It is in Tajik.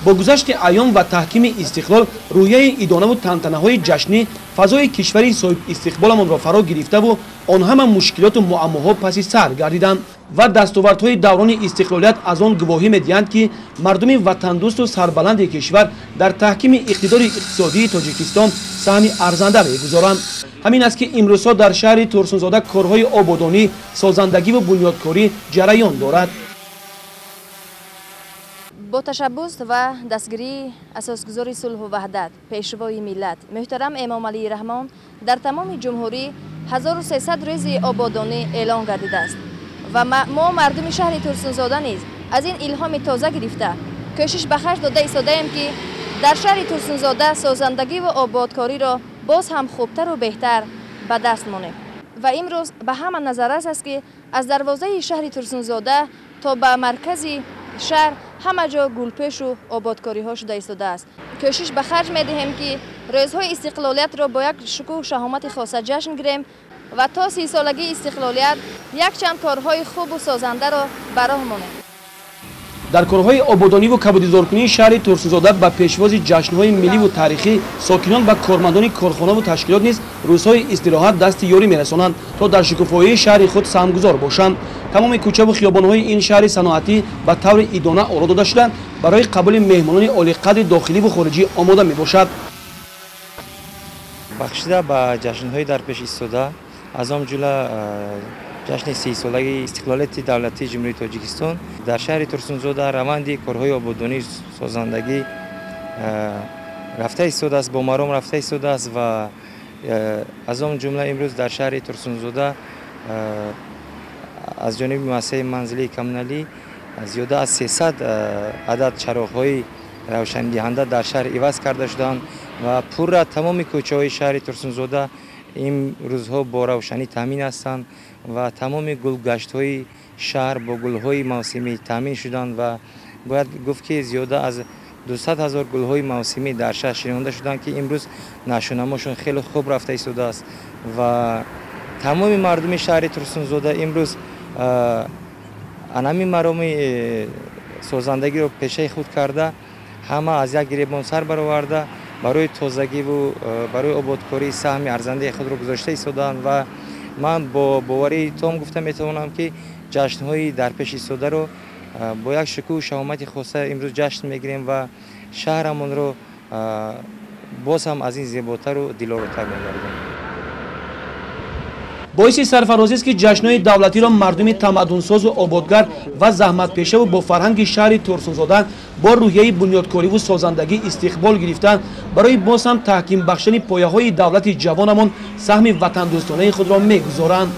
Бо гузашти айём ва таҳкими истиқлол, рӯҳияи идонаву тантанаҳои ҷашнӣ фазои кишвари соҳибистиқболамонро фаро гирифтаву он ҳама мушкилоту муаммоҳо паси сар гардиданд ва дастовардҳои даврони истиқлолият аз он гувоҳӣ медиҳанд, ки мардуми ватандӯсту сарбаланди кишвар дар таҳкими иқтидори иқтисодии Тоҷикистон саҳми арзанда мегузоранд. Ҳамин аст, ки имрӯзҳо дар шаҳри Турсунзода корҳои ободонӣ, созандагиву бунёдкорӣ ҷараён дорад. Бо ташаббус ва дастгирии асосгузори сулҳу ваҳдат, пешвои миллат муҳтарам Эмомалӣ Раҳмон дар тамоми ҷумҳурӣ 1300 рӯзи ободонӣ эълон гардидааст ва мо мардуми шаҳри Турсунзода низ аз ин илҳоми тоза гирифта кӯшиш ба харҷ дода истодаем, ки дар шаҳри Турсунзода созандагиву ободкориро боз ҳам хубтару беҳтар ба даст монем. Ва имрӯз ба ҳама назаррас аст, ки аз дарвозаи шаҳри Турсунзода то ба маркази шаҳр ҳама ҷо гулпешу ободкориҳо шуда истодааст. Кӯшиш ба харҷ медиҳем, ки рӯзҳои истиқлолиятро бо як шукӯҳ шаҳомати хоса ҷашн гирем ва то 30-солагии истиқлолият якчанд корҳои хубу созандаро ба роҳ монем. Дар корҳои ободониву кабудизоркунии шаҳри Турсунзода ба пешвози ҷашнҳои милливу таърихӣ сокинон ва кормандони корхонаву ташкилот низ рӯзҳои истироҳат дасти ёрӣ мерасонанд, то дар шукуфоии шаҳри худ саҳмгузор бошанд. Тамоми кӯчаву хиёбонҳои ин шаҳри саноатӣ ба таври идона оро дода шуда, барои қабули меҳмонони олиқадри дохиливу хориҷӣ омода мебошад. Бахшида ба ҷашнҳои дар пеш истода, аз он ҷумла ҷашни 30-солагии истиқлолияти давлатии Ҷумҳурии Тоҷикистон, дар шаҳри Турсунзода раванди корҳои ободонӣ, созандагӣ рафта истодааст, бо маром рафта истодааст ва аз он ҷумла имрӯз дар шаҳри Турсунзода аз ҷониби муассисаи манзилии коммуналӣ зиёда аз 300 адад чароғҳои равшандиҳанда дар шаҳр иваз карда шуданд ва пурра тамоми кӯчаҳои шаҳри Турсунзода ин рӯзҳо бо равшанӣ таъмин ҳастанд ва тамоми гулгаштҳои шаҳр бо гулҳои мавсимӣ таъмин шуданд ва бояд гуфт, ки зиёда аз 200 ҳазор гулҳои мавсимӣ дар шаҳр шинонда шуданд, ки имрӯз нашъунамошон хеле хуб рафта истодааст ва тамоми мардуми шаҳри Турсунзода имрӯз анами мароми созандагиро пешаи худ карда, ҳама аз як гиребон сар бароварда, барои тозагиву барои ободкорӣ саҳми арзандаи худро гузошта истодаанд. Ва ман бо боварии том гуфта метавонам, ки ҷашнҳои дар пеш истодаро бо як шукӯҳу шаҳомати хоса имрӯз ҷашн мегирем ва шаҳрамонро боз ҳам аз ин зеботару дилоротар мегардонем. Боиси сарфарозист, ки ҷашнҳои давлатиро мардуми тамаддунсозу ободгар ва заҳматпешаву бо фарҳанги шаҳри Турсунзода бо рӯҳияи бунёдкориву созандагӣ истиқбол гирифта, барои боз ҳам таҳким бахшидани пояҳои давлати ҷавонамон саҳми ватандӯстонаи худро мегузоранд.